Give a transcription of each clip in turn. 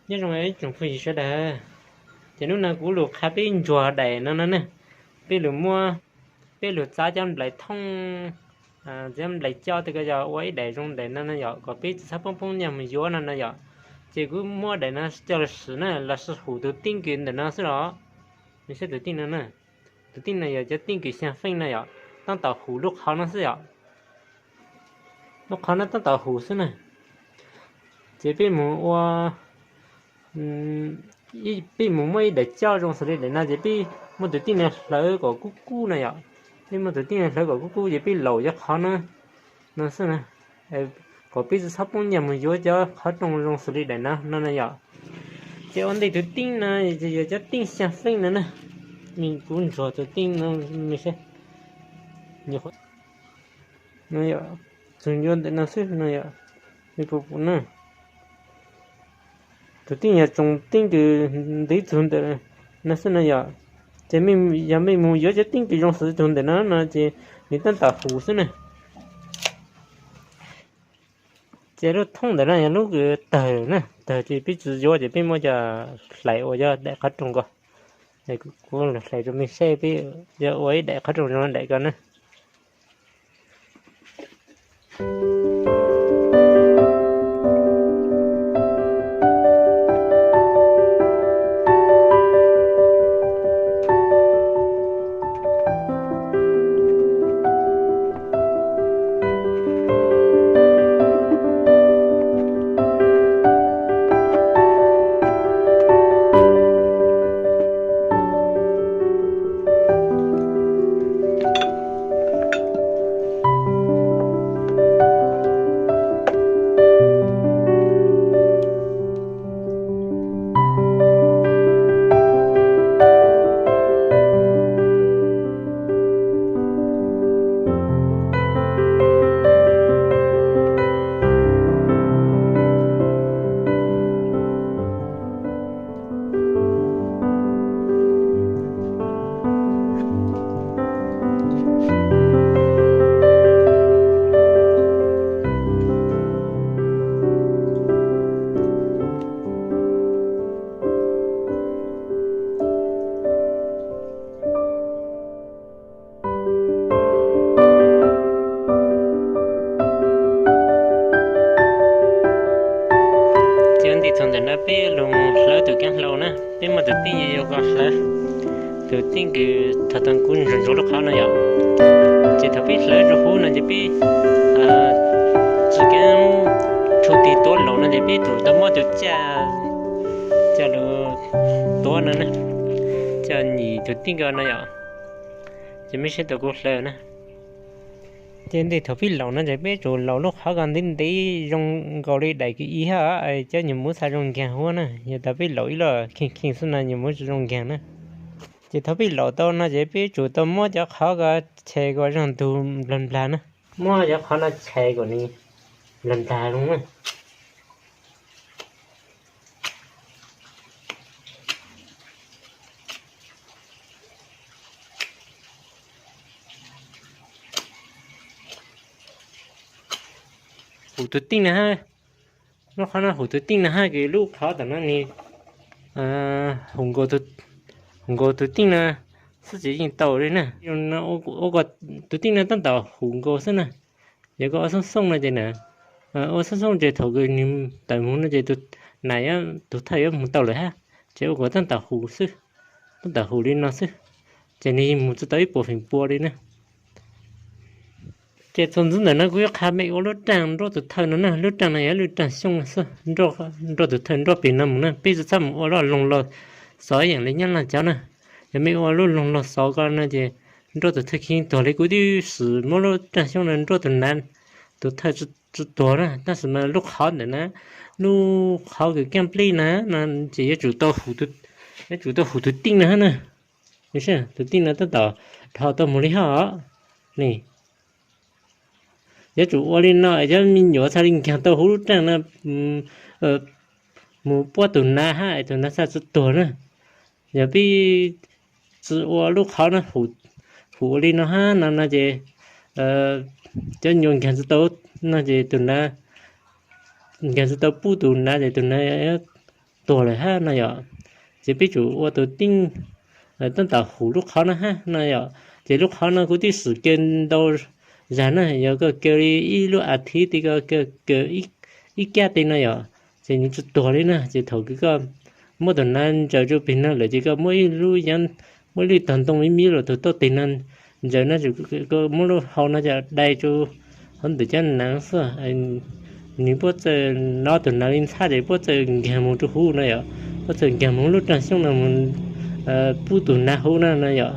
Nyob zoo ib tsoom phooj ywg sawv daws, ces hnub no kuv lug qha peb ntsuag daim no no ne. Peb lug muab, peb lug txav cov nplaim thooj, txav nplaim coj tag ko yog ua ib daim zoo daim no no yom, kom peb tsis txhob poob poob nyiaj mus yuav no no yom. Ces kuv muab daim no coj los sim na los sis hum tus teej kws ntawm no xwb los. Nws saib tus teej no na, tus teej no yog cov teej kws xyaa feej no yom, tab tom hum lub qhov no xwb yom. Lub qhov no tab tom hum xwb na. Ces peb mus ua, peb mus muab ib daim coj zoo xws li daim no ces peb muab tus teej no hlawv kom kub kub no yom. Peb muab tus teej no hlawv kom kub kub ces peb laus cov qhov no no xwb na, kom peb tsis txhob poob nyiaj mus yuav cov qhov rooj zoo xws li daim no no no yom. Ces ua ntej tus teej no yog cov teej xyaa feej no na. Kuv ntsuag tus teej no, txug yuav ntawm no xwb no yom. Peb pum pum na, tus teej yog tsoom teej kws ntawd txug ntawm no xwb no yom. Ces yog mej mus yuav cov teej kws zoo xws txug ntawm no no ces nws tab tom hum xwb na. Ces lub thoob ntawm no yog lub kws tawg na, tawg ces peb tsis yuav ces peb muab coj hlais ua cov daim qhov rooj ko. Kuv hlais rau mej saib peb yuav ua ib daim qhov rooj zoo daim ko na. Ces ua ntej txug ntawm no peb lug hlawv tus kaav hlau na, peb muaj tus teej yuav ko hlawv, tus teej kws thaum tau kuv ntsuag ntsuag lub qhov no yom. Ces thaum peb hlawv rua huv no ces peb tsi kaav tshuj tig tuav laus no ces peb tsum tau muab tus caj, caj lug tuav no na, caj nyim tus teej ko no yom. Ces mej saib tau kuv hlawv na. Ces ntej thaum peb laus no ces peb tsum laus lub qhov ko ntev ntev zoo nkaus li daim kws i hab, cov nyuag muv xav zoo nkaag huab na, yog tas peb laus ib lub kheej kheej xwb no nyuag muv tsi zoo nkaag na. Ces thaum peb laus tau no ces peb tsum tau muab cov qhov ko chais kom zog ntug nplag nplag na. Muab cov qhov no chais kom nws nplag nplag zoo na. Hum tus teej na hab, lub qhov no hum tus teej na hab ces lub qhov tom no nws hum nkaus tus teej na xwb ces yeej tau li na. Ua kom tus teej no tab tom hum nkaus xwb na. Yog koj ua xooj xooj no ces na, ua xooj xooj ces thaum kws nws tawm mus no ces tus nas, tus thawj yuav mus tau lawm hab. Ces ua kom tab tom hum xwb, tab tom hum li no xwb, ces nws yeej mus tsi tau ib puas feem pua li na. Ces txuas ntxiv ntawm no kuv yuav qha mej ua lub raaj nruab tus thawj no na, lub raaj no yog lub raaj xyooj xwb, nruab tus thawj nruab pem no mus na, peb tsi txhob mus ua lub loog log xov ib yaam li nyob Laaj cov na. Yog mej ua lub loog log xov ko no ces nruab tus thawj kheev tuag li. Kuv twb sim muab lub raaj xyooj no nruab tus nav, tus thawj tsi tuag na, tab sis mas lub qhov ntawm na, lub qhov kws kaaj plib na, ces yuav tsum tau hum tus teej no hab na. Tus teej no tab tom dhos tau mus li hab os. Yuav tsum ua li no es cov me nyuam txhaj li nkaag tau huv lub raaj no mus puab tus nav hab es tus nav txhaj tsi tuag na. Yog peb tsi ua lub qhov no hum ua li no hab no no ces cov nyuam nkaag tsi tau, no ces tus nav, nkaag tsi tau pub tus nav ces tus nav tuag lawm hab no yom. Ces peb tsum ua tus teej tab tom hum lub qhov no hab no yom. Ces lub qhov no kuv twb sim kaw ntau zag na, yog koj kaw li ib lub as thiv ti ko, kaw ib kab ti no yom, ces nws tsis tuag li na. Ces thaum kws koj muab tus nav ntsaws rau peg no lawm ces koj muab ib lub, muab ib lub tog ntoo me me los tug toj teg no ntsaws no, koj muab lub hau no coj dai rau hauv ntawm cov nav xwb. Nws puab txawj nov tus nav li ntxhab ces puab txawj nkaag moog rau huv no yom, puab txawj nkaag moog lub raaj xyoob no moog pub tus nav huv na no yom.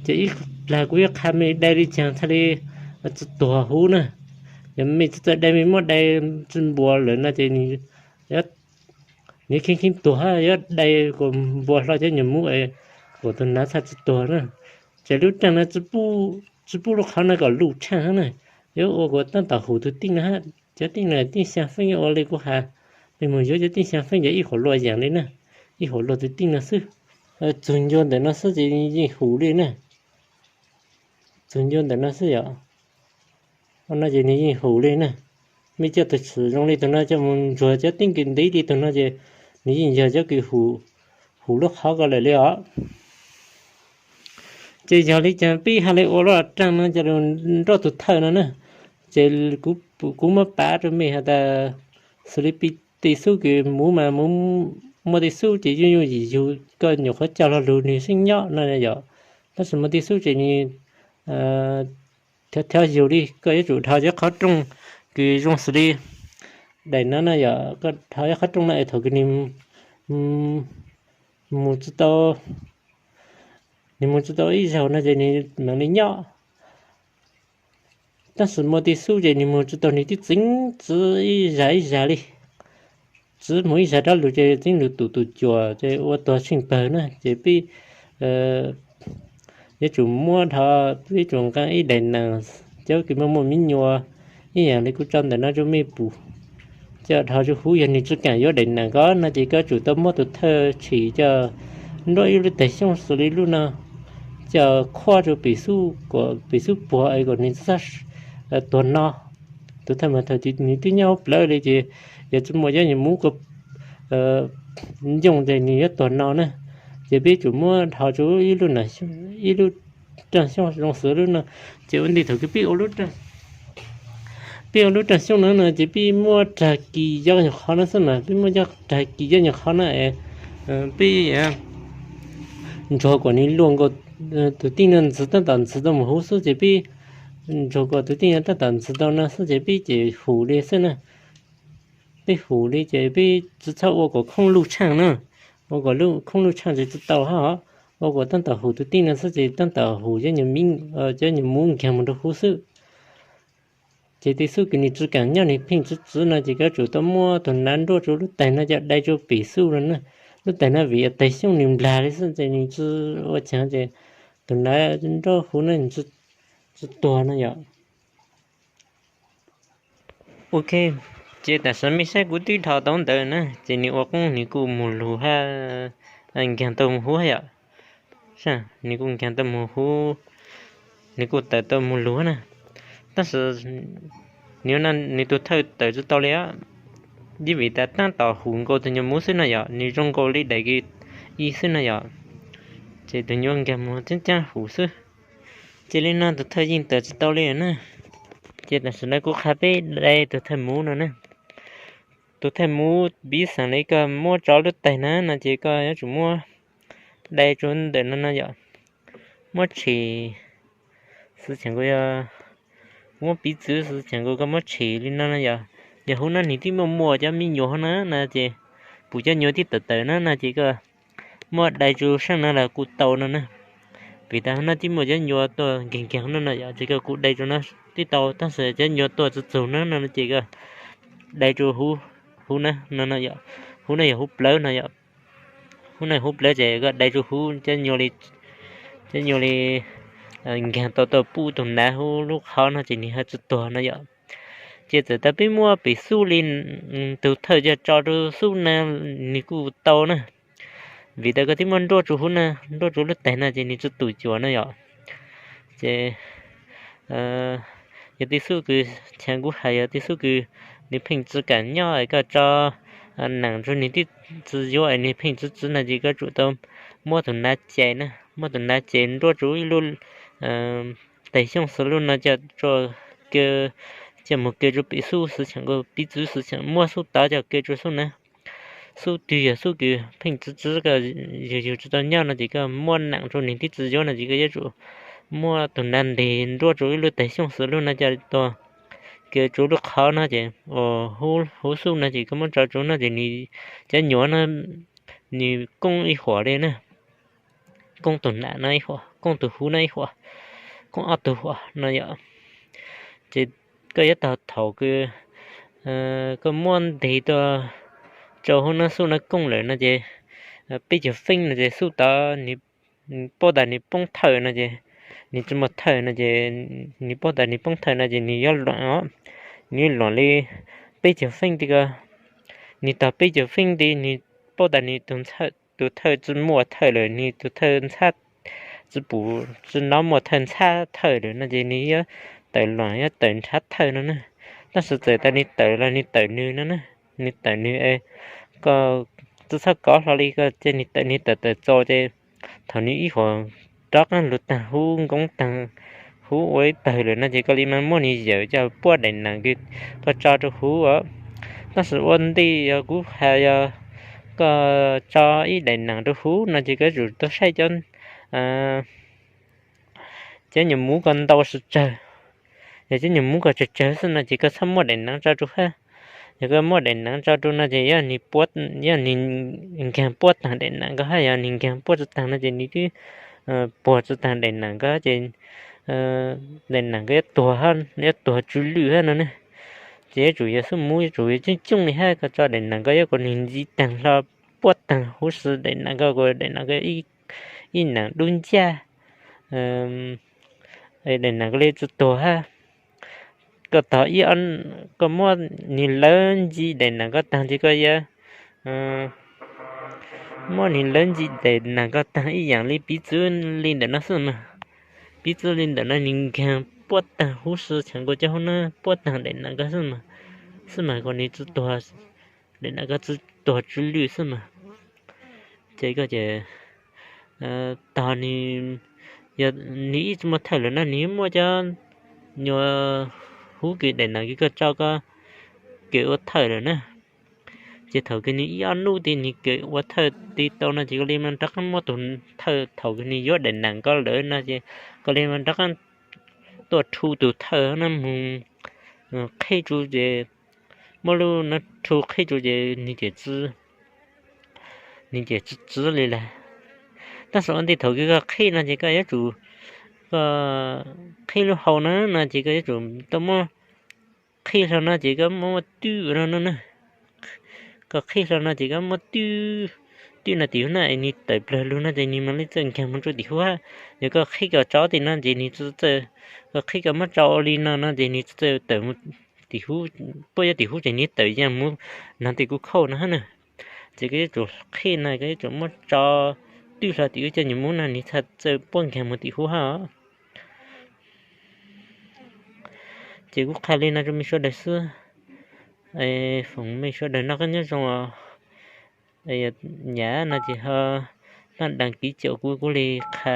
Ces ib plag kuv yuav qha mej dai li caag txhaj li tsis tuag huv na. Yog mej tsis txawj dai, mej muab dai tsis npuas lawm no ces nws kheev kheev tuag hab, yuav dai kuas npuas hlo cov nyuag muv es kuas tus nav txhaj tsis tuag na. Ces lub raaj no tsis pub lub qhov no kom luj tshaaj hab na, yuav ua kuas tab tom hum tug teej no hab. Cov teej no teej xyaa feeb ua li kuv has, mej moog yuav cov teej xyaa feeb ces ib huam luag yaam li na, ib huam luag tug teej no xwb. Txug ncua ntawm no xwb ces yeej hum li na. Txug ncua ntawm no xwb yom. No ces nws yeej hum li na. Mej coj tug tshwm zoo li tug no coj moog ntsuag cov teeb kws ntev li tug no ces nws yeej yog cov kws hum lub qhov ko lawm li os. Ces yog li caag peb has le ua lub raaj no coj lug nrauj tug thawj no na. Ces kuv muab pav rau mej has tas xws li peb tej xub kws muv mas muv muaj tej xub ces yuav yooj yim yug koj nyuam qhuav coj lo lug nws xeeb nyob no yom. Tab sis muaj tej xub ces nws thov yug li, koj yuav tsum dhau cov qhov rooj kws zoo xws li daim no na yom. Koj dhau cov qhov rooj no es thaum kws nws mus tsis tau, nws mus tsis tau ib zaug no ces nws mam li nyob. Tab sis muaj tej xub ces nws mus tsis tau, nws twb txeev txwv ib zag ib zag li, txwv mus ib zag rov lug ces txeev lug tus tus cuam ces ua tuag tsheej pawg na. Ces peb yuav tsum muab dhau, peb yuav tsum nqa ib daim nees, cov kws muaj muaj miv nyuas ib yaam li kuv tso ntawm no rau mej pum, coj dhau rau huv. Yog nws tsis kaam yuav daim nees ko no ces koj tsum tau muab tus thawj tshim coj nrauj ib lub taig xyoob xws li lub no, coj khuab rau pem xub, kom pem xub puag es kom nws txhob tuag no. Tus thawj mas thaum nws twb nyob hauv plawv li ces yog tsis muaj cov nyuag muv ko nyooj ces nws yuav tuag no na. Ces peb tsum muab dhau rau ib lub, ib lub raaj xyoob zoo xws lub no. Ces ua ntej thaum kws peb ua lub raaj xyoob no no ces peb muab rag kis cov nyuag qhov no xwb mas, peb muab cov rag kis cov nyuag qhov no es peb ntsuag kom nws luaj nkaus tus teej no ntxiv, tab tom ntxiv tau mus huv xwb ces peb ntsuag kom tus teej no tab tom ntxiv tau no xwb ces peb ces hum li xwb na. Peb hum li ces peb tsis txhob ua kom khoob luj tshaaj na, ua kom khoob luj tshaaj ces tsis tau hab. Ua kom tab tom hum tus teej no xwb ces tab tom hum cov nyuag miv, cov nyuag muv nkaag mus rau huv xwb. Ces tej xub kws nws tsis kaam nyob, nws pheej txwv txwv no ces koj tsum tau muab tus nav nruab rau lub taig no coj dai rau pem xub no na. Lub taig no vim yog taig xyoob nws nplag li xwb ces nws tsis ua caag ces tus nav nruab huv no nws tsis tuag no yom. Ok, ces tam sim mej saib kuv twb dhau tau ntawd na, ces nws ua qoob nws kuj mus lug hab, nkaag tau mus huv hab yom. Nws kuj nkaag tau mus huv, nws kuj tawm tau mus lug na. Tab sis nws tus thawj tawm tsis tau li os, vim tas tab tom hum nkaus tus nyuag muv xwb no yom, nws zoo nkaus li daim kws ib xwb no yom. Ces tus nyuam nkaag mus caab caab hum xwb. Ces li no tus thawj yeej tawm tsis tau li na. Ces tam sim no kuv qha peb dai tus thawj muv no na. Tus thawj muv piv xeem li koj muab tso lub taig na no ces koj yuav tsum muab dai rau ntawm no no yom. Muab tshem xwb ces kuv yog, kuv muab piv txwv xwb ces kuv, koj muab tshem li no no yom. Yog huv no nws twb muaj muaj cov me nyuam huv na no ces pum cov nyuam twb tawm tawm na no ces koj muab dai rau saab no los kuj tau no na. Vim tas huv no twb muaj cov nyuam tuaj nkeeg nkeeg no no yom, ces koj kuj dai rau no twb tau, tab sis cov nyuam tuaj txug txug no no ces koj dai rau huv, huv na no no yom. Huv no yog huv plawv no yom. Huv no huv plawv ces koj dai rau huv cov nyuam li, cov nyuam li nkeeg tau tuaj pub tus nav huv lub qhov no ces nws ho tsis tuag no yom. Ces txawm tas peb muab pem xub li tus thawj coj tso rau xub na, nws kuj tau na. Vim tas koj twb muab nruab rau huv na, nruab rau lub taig no ces nws tsis tum cuam no yom. Ces yog tej xub kws, chav kuv hais yog tej xub kws nws pheej tsi kam nyob es koj tso neem rua nwg tib tsi yuav es nwg pheej tsi tsi no ces koj tsum tau muab tus nav ces na, muab tus nav ces nruab rua ib lub teg xyooj xwb lub no coj rua ke, coj moog ke rua pem xub xwb, tseem kuj pib txwv xwb, tseem muab xub tod coj ke rua xub na. Xub twg yog xub kws pheej tsi tsi koj yug yug tsi tau nyob no ces koj muab neem rua nwg tib tsi yuav no ces koj yuav tsum muab tus nav nteg nruab rua ib lub teg xyooj xwb lub no coj tuag ke rua lub qhov no ces huv xub no ces koj muab tso rua no ces nwg cov nyuam no nwg koob ib huam li na, koob tus nav no ib huam, koob tus huv no ib huam, koob ob tug huam no yom. Ces koj yuav tau thaum kws koj muab nteg tuaj rau huv no xub no koob lawm no ces peb caug feeb no ces xub tod paub tas nwg poob thawj no ces, nwg tsi muaj thawj no ces, nwg paub tas nwg poob thawj no ces nwg yuav luam os, nwg yuav luam li peb caug feeb ti ko, nwg tog peb caug feeb ti nwg paub tas nwg tus thawj tsi muaj thawj lawm, nwg tus thawj ntxhab tsi pum tsi nov muaj thawj ntxhab thawj lawm no ces nwg yuav tawm luam yuav tawm nrhav thawj no na. Tab sis txawm tas nwg tawm los nwg tawm nwg no na, nwg tawm nwg, koj tsi txhob kov hlo li, koj cia nwg tawm nwg tawm tawm txaus ces thaum nwg ib huam rov qaab lug taag huv, nkoob taag huv ua ib tawg lawm no ces koj li mas muab nwg yawm coj puab daim neem kws koj tso rau huv os. Tab sis ua ntej yog kuv has yog koj tso ib daim neem rau huv no ces koj yuav tsum tau saib cov, cov nyuam muv ko ntau tsi tsawg. Yog cov nyuam muv ko tsawg tsawg xwb no ces koj txhob muab daim neem tso rau hab. Yog koj muab daim neem tso rau no ces yog nwg nkaag puab taag daim neem ko hab, yog nwg nkaag puab tsi taag no ces nwg twb puag tsi taag daim neem ko ces daim neem ko yuav tuag, yuav tuag tsw lwj hab no ne. Ces yuav tsum yog xub muv yuav tsum yuav coob coob li hab, koj tso daim neem ko yuav kuas nwg ntxiv taag hlo puab taag huv si daim neem ko kuas daim neem ko ib neem dub ntsaj, daim neem ko li tsi tuag hab. Koj tog ib, koj muab nwg lawv ntxiv daim neem ko taag ces koj yuav muab nwg lawv ntxiv daim neem ko taag ib yaam li piv txwv li ntawm no xwb mas. Piv txwv li ntawm no nwg nkaag puab taag huv si tseem kuas cov huv no puab taag daim neem ko xwb mas, xwb mas kuas nwg tsi tuag, daim neem ko tsi tuag tsw lwj xwb mas. Ces koj ces tog nwg, yog nwg ib tsi muaj thawj lawm na nwg muab cov nyuam huv kws daim neem kws koj tso ko kawm ua thawj lawm na. Ces thaum kws nwg ib ob nub ti nwg kawm ua thawj ti tau no ces koj li mas rov qaab muab tus thawj, thaum kws nwg yuav daim neem ko lawm no ces koj li mas rov qaab tuaj rhu tus thawj no moog qhib tsu ces, muab lub no rhu qhib tsu ces nwg ces tsi, nwg ces tsi txwv li lawm. Tab sis ua ntej thaum kws koj qhib no ces koj yuav tsum, koj qhib lub hau no no ces koj yuav tsum tau muab qhib hlo no ces koj muab muab twb no no na. Koj qhib hlo no ces koj muab twb, twb no tim huv na es nwg tawm plawg lug no ces nwg mam li txawj nkaag moog rua tim huv hab. Yog koj qhib koj tso tim no ces nwg tsi txawj, koj qhib koj muab tso ua li no no ces nwg tsi txawj tawm moog tim huv, puab yuav tim huv ces nwg tawm yaag moog nag tim kuv khauj no hab na. Ces koj yuav tsum qhib no koj yuav tsum muab tso twb hlo tim wb cov nyuam muv no nwg txhaj txawj puab nkaag moog tim huv hab os. Ces kuv qha li no rua mej sawv daws xwb. Foom mej sawv daws noj qab nyob zoo os. Nyam no ces ho noj daas kiv caum kuv, kuv li qha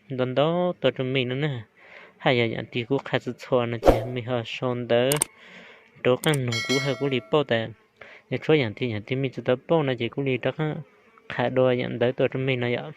ntau ntau tuaj rua mej no na. Hab yog yaam twg kuv qha tsi txhua no ces mej ho sau ntawv rov qaab noog kuv hab kuv li paub tas. Yog tshuav yaam twg yaam twg mej tsi tau paub no ces kuv li rov qaab qha dua yaam ntawv tuaj rua mej no yom.